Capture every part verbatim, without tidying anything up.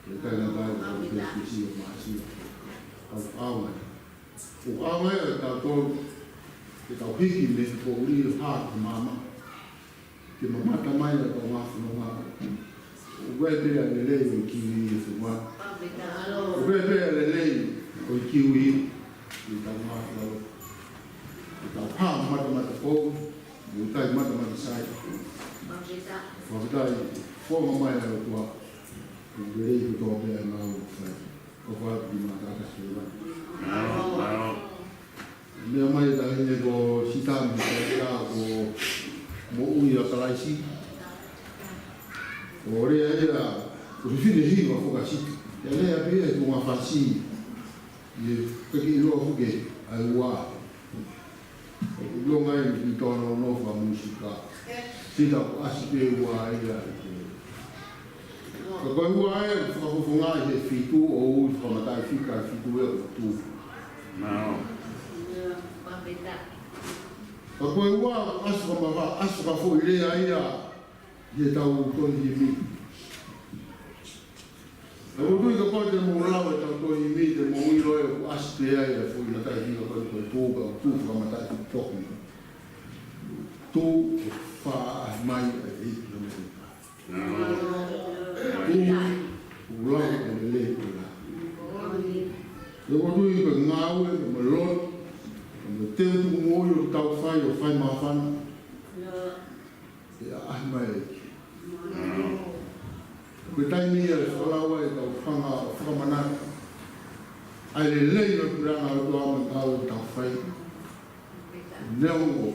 Ko e taimi ʻa e ʻOtua, ko e Siasi ʻo Māsia. ʻOku ʻaonga. ʻOku ʻaonga ʻa e tautolu, ke tau hiki mei he poʻuli ʻo hā ki māmani. Ke mamata mai ʻa e tau ngaahi fononga. ʻOku ʻi ai pē ʻa e lelei ʻo e kiwi ʻi he fonua. ʻOku ʻi ai pē ʻa e lelei ʻo e kiwi ʻi he tau ngaahi fononga. Ke tau hā matamata kou, mo tai matamata sai. Fakafetaʻi, fofonga mai ʻa e ʻOtua. ʻOku lelei kotoa pē ʻa e ngāue ʻoku fai. ʻOku fai ki mātata sila. Mālō, mālō. Meʻa mai taʻahine ko Sitami, ko ia ko Moʻui ʻa Kalaisi. ʻO lea ia, ko e fefine hiva foki ʻa Siti. ʻIo lea pē ia ko ngā fasi. ʻIo, ke ke ʻilo ʻoku ke, ʻa e ua. ʻOku ʻilonga ia ki tōna nonofo ʻa mūsika. Sita ʻoku ʻasi pē ua ia ʻi he. Ka ko e ua ia, fakafofonga ʻi he fitu ʻo ui fakamataʻi fika ʻa e fitu ia ko e tū. Mālō. Ka ko e ua, ʻasi fakamava, ʻasi fakafoʻi lea ia, ʻi he tau tohi himi. ʻOku ou tui kapau te mou lau e tau tohi himi, te mou ʻilo ʻoku ʻasi pē ai ʻa e foʻi mataʻi fika ko e tū, ka ʻoku tū fakamataʻi toki. Tū ʻoku fai mai ʻa e ʻEiki ʻa Amerika. Tū ʻoku lau ʻa e lelei ʻo e ʻaho. ʻOku ou tui ko e ngāue, ko e lotu, ko e teu tuku moʻui ʻoku tau fai, ʻo fai māfana. ʻE ʻaʻahi mai e ʻEiki. Ko e taimi ia ʻe fakalau ai ʻetau hanga ʻo fakamanatu ʻa e lelei ʻo e puleʻanga ʻo e ʻOtua mo e ngāue ʻoku tau fai. Neongo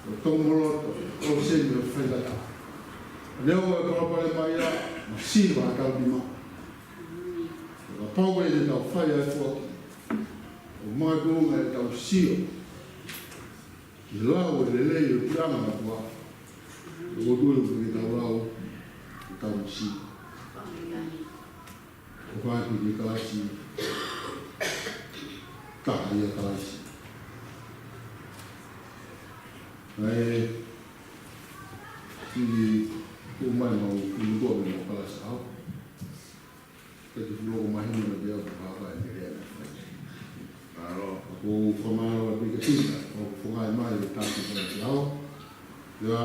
ʻoku tōmoloto ʻo seni ʻo faingataʻa. Neongo e palopalema ia, masiva ʻa tau nima. Kapau ʻe ne tau fai ai foki, ʻo makatuʻunga ʻetau sio ki he lau ʻa e lelei ʻo e puleʻanga ʻo e ʻOtua. ʻOku ou tui ʻoku ke tau lau, ke tau masiva. ʻOku fai ki he kalasi, taha ia kalasi. Naʻe, ki, ʻomai mau, ki muʻa mei mau kalasi ʻaho. Ke te fulo ko mahino na dia ko papa e te rea na. Mālō. ʻOku ou fakamālō atu kia Tina, ʻoku fofonga mai e taki kalasi ʻaho. ʻIo,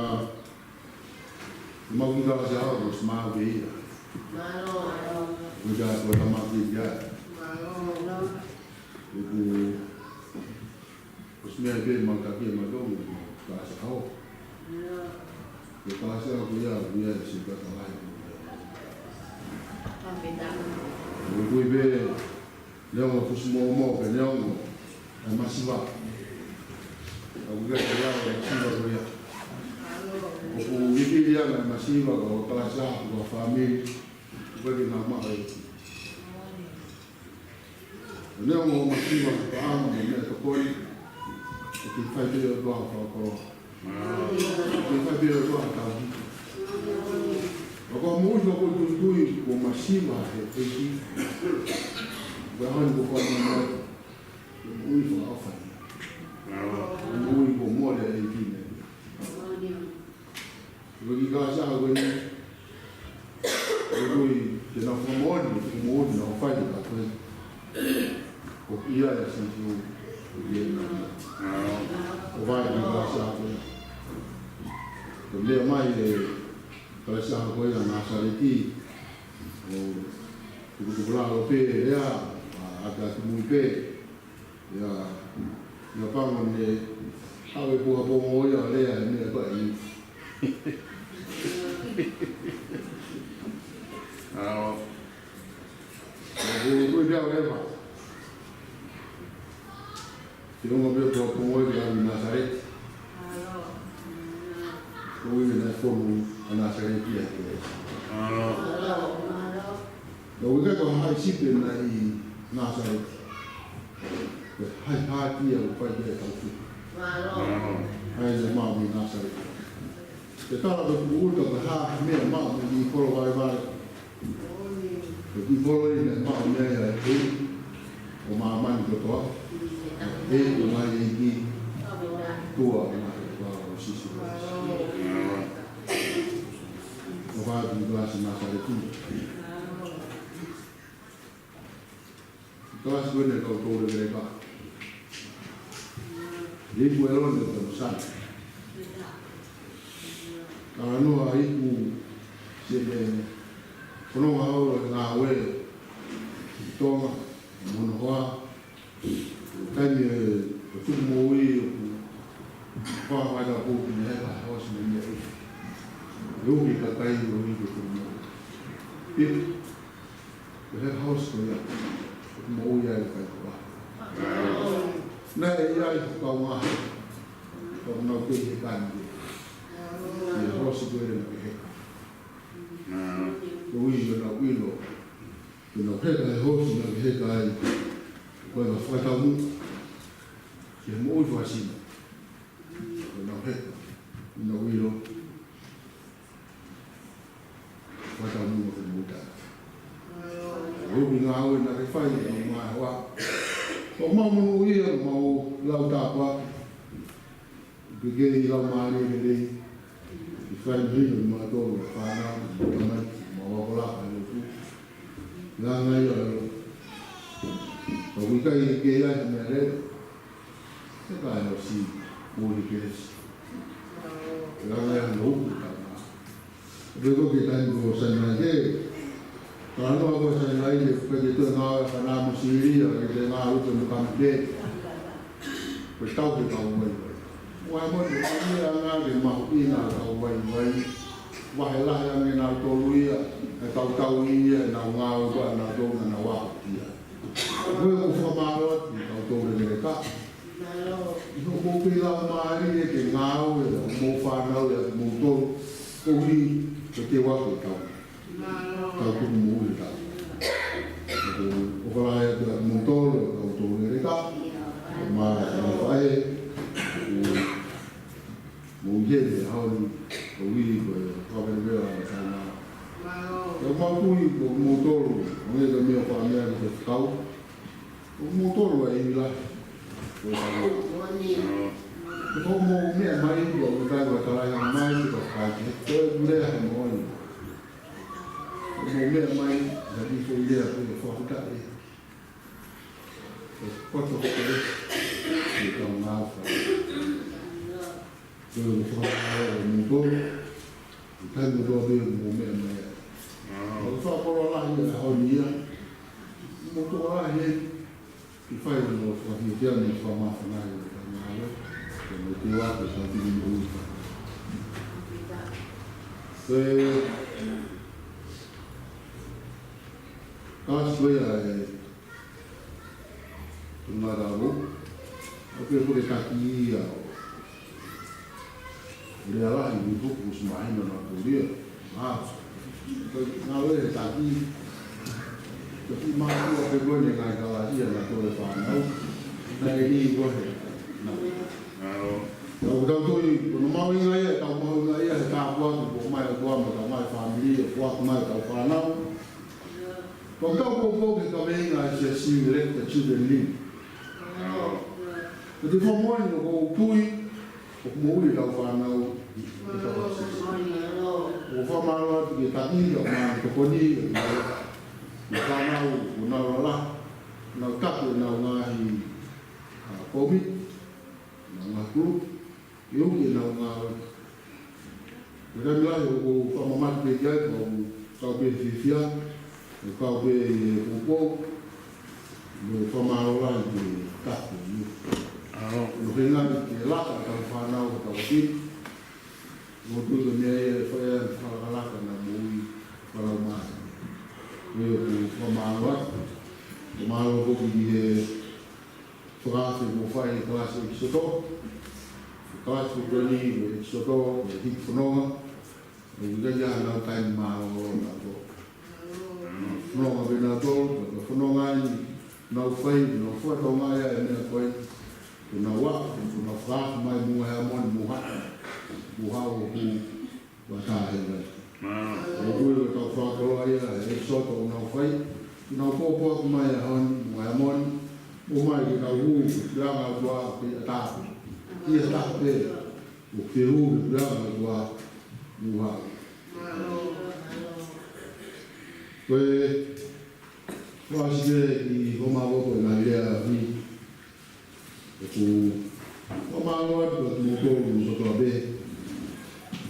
ʻi mau kiʻi kalasi ʻaho, ko e smart ia. Mālō. ʻOku ʻi ai ko e tamaki ia. Mālō. ʻOku ʻosi meʻa pē mau taki e mau tō, mau kalasi ʻaho. Ko e kalasi ʻaho ko ia, ko ia e si kata lahi. ʻOku ui pē, neongo fusi mōmō, pē neongo ʻa e masiva. ʻOku ʻi ai e lau e masiva ko ia. ʻOku ui pē ia ʻa e masiva, ko e kalasi ʻaho, ko e fāmili. ʻOku ʻikai ke nau maʻu e Neongo masiva, paʻanga mo e meʻatokoni, ʻoku fai pē ʻe he ʻOtua ha fakakoloa. ʻOku fai pē ʻe he ʻOtua ha tauhi. ʻOku moʻui fakafoʻituitui kuo masiva he ʻEiki. Ko e hā ni kuo fai mai, moʻui fakaʻofa. Moʻui kuo mole ʻEiki ne. Ko e kiʻi kalasi ʻaho ko eni, ko e kui te nau fakamoʻoni, fakamoʻoni naʻa ku fai ka ko e. ʻOku ʻi ai e sensi ʻo e. ʻOku fai e kiʻi kalasi ʻaho ko eni. Ko e lea mai e kalasi ʻaho ko eni ʻa Nāsaleti, ʻo tukutuku lalo pē lea, ʻa, ʻa, ʻa, ʻa, mui pē. ʻIa, ʻia pango ne, hawe pua pongo ia lea he meʻa ko eni. ʻAo. Ko, ko, ko ia leva. Te ongo pē pua pongo ia ʻa Nāsaleti. Ko ia naʻe fonu ʻa Nāsaleti ia ke. ʻAo. Naʻe ʻikai ko ha haʻi sipe naʻe ʻi Nāsaleti. Ko e haʻi hāti ia ʻoku fai ki ai e tauhi. Haʻi naʻe maʻu mei Nāsaleti. Ke tala ko e tuʻu ʻuta ko e hā e meʻa maʻu mei he kiʻi kolo valevale. Ko e kiʻi kolo ia naʻe maʻu mei ai e ʻEiki ʻo māmani kotoa. ʻEiki ʻo mai ʻEiki. Tua ʻo mai ʻEiki ʻo Sīsū. ʻO fai ki he kalasi Nāsaleti. Kalasi ko eni ʻa e kau toulekeleka. Ipu ʻElone Tamusana. Talanoa ipu siʻene fononga ʻo e ngāue ʻi Tonga, mo hono hoa, taimi ʻo e tuku moʻui ʻoku fakaʻatā pē ki he heka hoosi mo e meʻa ʻi. ʻE uki kakai ʻo e tuku moʻui. Pip. Ko e heka hoosi ko ia, ʻoku moʻui ai e kakai ko ia. Naʻe ʻi ai e kaungā, ko e nau kei heka ni. Ko e heka hoosi ko ia naʻe heka. Ko e ʻuhi ko ʻenau ʻilo, ko ʻenau heka he hoosi naʻe heka ai, ko e fakataumuʻa ki he moʻui fakasino. Ko ʻenau heka, ʻenau ʻilo, fakataumuʻa ki he moʻui taʻengata. Ko e ʻuhi ngāue naʻe fai ʻe he ngaahi hoa. Ko ʻemau monūʻia, ʻemau lau tāpuaki. Ke ke ʻi he laumālie lelei. Ke fai mahino kimautolu, fānau, tamaiki, ʻemau ʻapoʻapo, ʻa e lotu. Langa ia ʻa e lotu. Ka ʻoku ʻikai ke ʻi ai ha meʻalele, ʻe ʻikai ʻosi moʻui kelesi. Langa ia ʻa e lotu, tama. Pea ko e taimi ko Sailaine, talanoa ko Sailaine, pea ke toe ngāue fānau mo Sīlia, ke toe ngāue ʻi he mokami pē. Ko e tau ke kau vaivai. Ua mo te ia ngā ke mahuʻinga kau vaivai. Vahe lahi ange nautolu ia, ʻe tautau ia, ʻenau ngāue ko ē nautolu naʻa nau ako ia. Ko e ʻoku fakamālō atu ki he kau toulekeleka. ʻI hoʻomou kei laumālie ke ngāue, ʻa hoʻomou fānau ia, ʻa moutolu, koeʻuhi ko e teu atu e tau. Tau tuku moʻui e tau. ʻOku ou fakalahi atu kiate kimoutolu, kau toulekeleka. Mo e faʻē. Mou ʻi heni he ʻaho ni, koeʻuhi ko e fakamolemole ʻa e fānau. Ko ʻemau tui ko kimoutolu, ʻoku ʻikai ko e meʻa ʻoku faʻa meʻa ki he fekau. Ko kimoutolu ʻa e ʻilo. Ko e fānau. Ko hoʻomou meʻa mai, ko e ʻikai ko e talaʻi mai, ko e fakaʻeke. Ko e lea he moʻoni. Ko hoʻomou meʻa mai, ʻikai ko e lea ko e fakafetaʻi. Ko e koto ko e, ko e kau ngāue. Ko e fakamālō ʻa kimoutolu, ʻi he taimi kotoa pē ʻoku mou meʻa mai ai. ʻOku ou fakapōʻuli lahi he ʻaho ni ia. Mou tokolahi ē, ke fai hono fakafiefia mo fakamāfana ʻi he ngāue, ke mou teu atu e tau tuku moʻui. Ko e, kalasi ko ia ʻa e Tongatapu, ʻoku ʻikai ko e taki ia ʻo lea lahi ni, ʻoku ʻosi mahino naʻa tau lea. Ā, ko e ngāue he taki, ko e kiʻi mātuʻa pē ko eni ngaahi kalasi ia naʻa tau lea fānau, naʻe ʻi ko ē. Nā. Tau, tau tui, ko hono mahuʻinga ia, tau mahuʻinga ia, he tāpuaki, ko mai ʻa e ʻOtua mo tau ngaahi fāmili, ʻo foaki mai tau fānau. Ko e kau poupou ki he kaveinga ʻa e Siasi, let the children lead. Ko e te fakamoʻoni ʻoku ou tui, ʻoku moʻui ʻetau fānau ʻi he kau siasi. ʻOku ou fakamālō atu ki he taki, ʻa e kau tokoni, ʻa e fānau, ʻoku nau lalahi, nau taki ʻenau ngaahi, ā, kōmiti, ʻenau ngaahi kulupu, ke uki ʻenau ngāue. Ko e taimi lahi ʻoku ou fakamamafa pē ki ai, ʻoku ou kau pē fiefia, ʻoku ou kau pē ʻi he poupou, mo e fakamālō lahi ki he taki ni. ʻAho, ʻoku ou feinga ke laka ʻetau fānau, ʻetau ʻapi. ʻOku ou tui ko e meʻa ia ʻe fai ai e fakalakalaka ʻenau moʻui fakalaumālie. Ko ia ʻoku ou fakamālō atu. Fakamālō foki ki he fakaafe kuo fai ʻe he kalasi ʻEkisoto. Kalasi ko eni ʻo e ʻEkisoto, ʻo e hiki fononga. ʻOku ʻikai ke ʻi ai hanau taimi mālōlō nautolu. Fononga pē nautolu, ko e fononga eni, nau fai, nau fakatokangaʻi ʻa e meʻa ko ē. Ko ʻenau ʻalu, ko ʻenau fakaafe mai Muʻa Heamoni, Muʻa, Muʻa ʻoku ʻatā he vai. ʻOku ʻi ai ʻetau fakakoloa ia, ʻe ʻEkisoto ʻoku nau fai, ʻoku nau pōpoaki mai ʻa e ʻaho ni, Muʻa Heamoni, ʻomai ke tau hū, ke anga atu ʻa e ʻatā. ʻI he ʻatā pē, ʻoku ke hū, ke anga atu ʻa Muʻa. Ko e Fakaʻosi pē ki homau ʻoku ʻi ai e lea ni. ʻOku ou mālō atu kiate kimoutolu kotoa pē.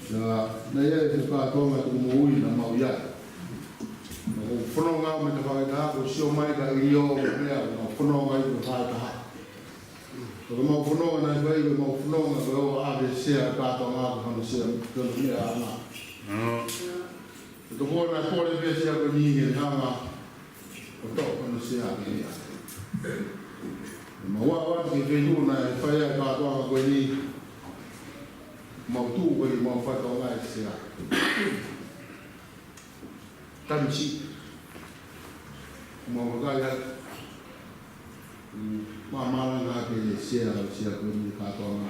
Ka naʻe ʻi ai e kātoanga ʻoku mou ʻi ai naʻa mau ʻi ai. Naʻa mau fononga mei he tafaʻaki ʻe taha, ko e sio mai ka ʻi ai ʻo meʻa, naʻa mau fononga ʻi he tafaʻaki ʻe taha. Ka mau fononga naʻe fai, ka mau fononga ko e ʻave Sea kātoanga ko hono Sea, ko hono meʻa ʻanga. ʻE tokua naʻe kole pē Sea ko eni ke ne hanga ʻo toʻo hono Sea ke ne ʻave. Mau ʻalu atu ki he feituʻu naʻe fai ai e kātoanga ko eni, mau tuʻu ko eni mau fai kātoanga e Sea. Tamasiʻi. Mau vakai atu. Mm, ma malanga ke Sea, Sea ko eni kātoanga.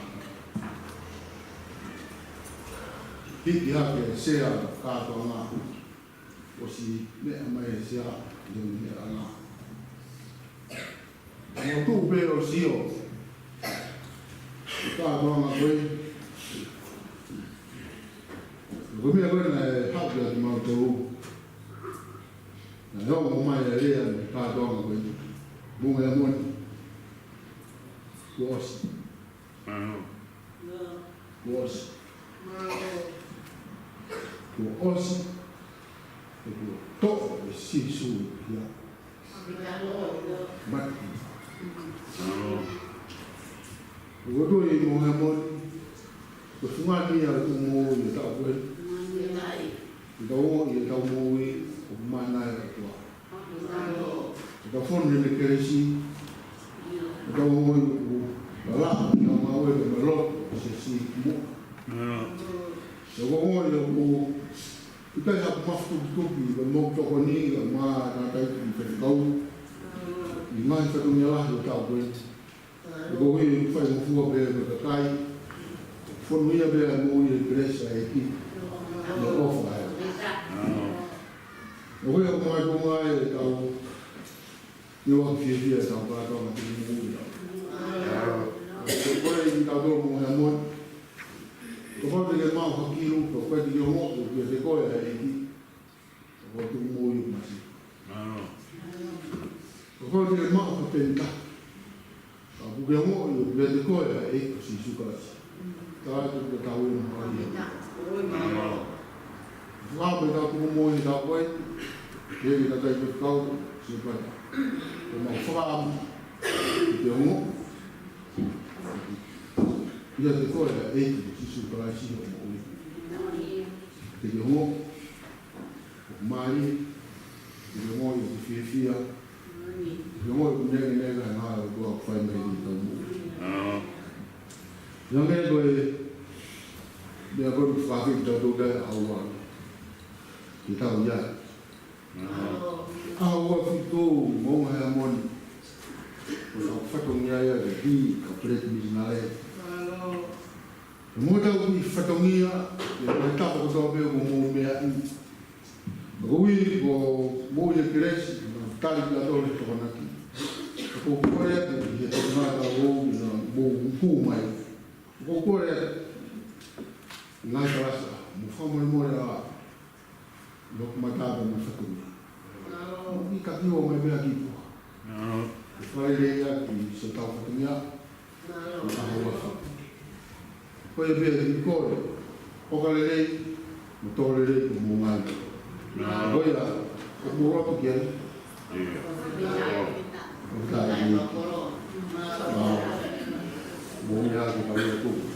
Hiki hake Sea kātoanga. ʻOsi meʻa mai e Sea, ʻi he meʻa ʻanga. Mau tuʻu pē ʻo sio. Kātoanga ko ē. Ko e meʻa ko ē naʻe haʻu kiate kimautolu. Naʻe ongo mai e lea mei he kātoanga ko ē. Moʻunga Heamoni. Kuo ʻosi. Kuo ʻosi. Kuo ʻosi. Kuo toʻo ʻe Sīsū ia. Mate. Ko e tui Moʻunga Heamoni, ko e fungani ia ʻoku mou ʻi ai he taʻu ko ē. Ke tau ongoʻi ʻetau moʻui ʻoku mana ʻe he ʻOtua. Ke tau fonu ʻi he kelesi. Ke tau ongoʻi ʻoku lalaʻa ʻetau ngāue mo e loto ʻo e siasi mo. Ke tau ongoʻi ʻoku ʻikai ha mafatukituki, ko e moʻui tokoni, ka ma tātai ki he fekau. ʻI he ngaahi fatongia lahi ʻo e taʻu ko ē. Ko e ʻuhi ʻoku faingofua pē mo e kakai. Fonu ia pē ʻa e moʻui ʻi he kelesi ʻa e ʻEiki. Mo e ʻofa ʻa e. Ko e ʻuhi ʻoku maʻu mai ʻetau, ʻio ʻoku fiefia ʻetau kātoanga ki he moʻui ʻa. Ko e ʻuhi ʻi he taʻu ko ē Moʻunga Heamoni. Kapau te ke maʻu ha kilu, kapau te ke ongoʻi ʻoku ʻiate koe ʻa e ʻEiki. Ko e tuʻu moʻui ʻoku masiva. Ko e kole ke maʻu ha peni taha. Ka ʻoku ke ongoʻi ʻoku ʻiate koe ʻa e ʻEiki ko Sīsū Kalaisi. Tala atu ke tau ʻi he mahalo ia. Fakaaʻu pē ʻetau tuʻu moʻui he taʻu ko ē. Ke ke tatai ke kau, sio pē. Ko ʻemau fakaʻamu ke ongoʻi ʻoku ʻiate koe ʻa e ʻEiki ko Sīsū Kalaisi hoʻo moʻui. Ke ke ongoʻi ʻoku mālie, ke ke ongoʻi ʻoku fiefia, ke ke ongoʻi ʻoku nekeneka e ngāue ʻa e ʻOtua ʻoku fai mai ʻi heʻetau moʻui. ʻIo. Hangē ko e meʻa ko ē ʻoku fakaafeʻi kitautolu ki ai ʻa ʻAua. Ke tau ʻi ai. ʻAua fitu, Moʻunga Heamoni. Ko ʻetau fatongia ia ke hī, kau palesiteni misinale. Ko ʻetau kiʻi fatongia, ʻi he ngaahi tafa kotoa pē ʻoku mou meʻa ai. Ko e ʻuhi ko e moʻui ʻi he kelesi, tali kitautolu he Tokonaki. Ko e kole atu ki he tokotaha ʻoku mou hū mai. Ko e kole atu. Ngaahi kalasi, mou fakamolemole ʻa ʻi hoku mata pea mo e fatongia. ʻI ka kiʻi ō mai pē ʻa ki puha. Ke fakalelei ʻaki siʻotau fatongia. Ko e kaha ua fa. Ko ia pē ʻi ko e ʻokalelei, mo tō lelei ko mou ngāue. Ko ia, ʻoku mou lotu ki ai. ʻIo. ʻOku tā ʻi. Mou ia ke kau ia tuku.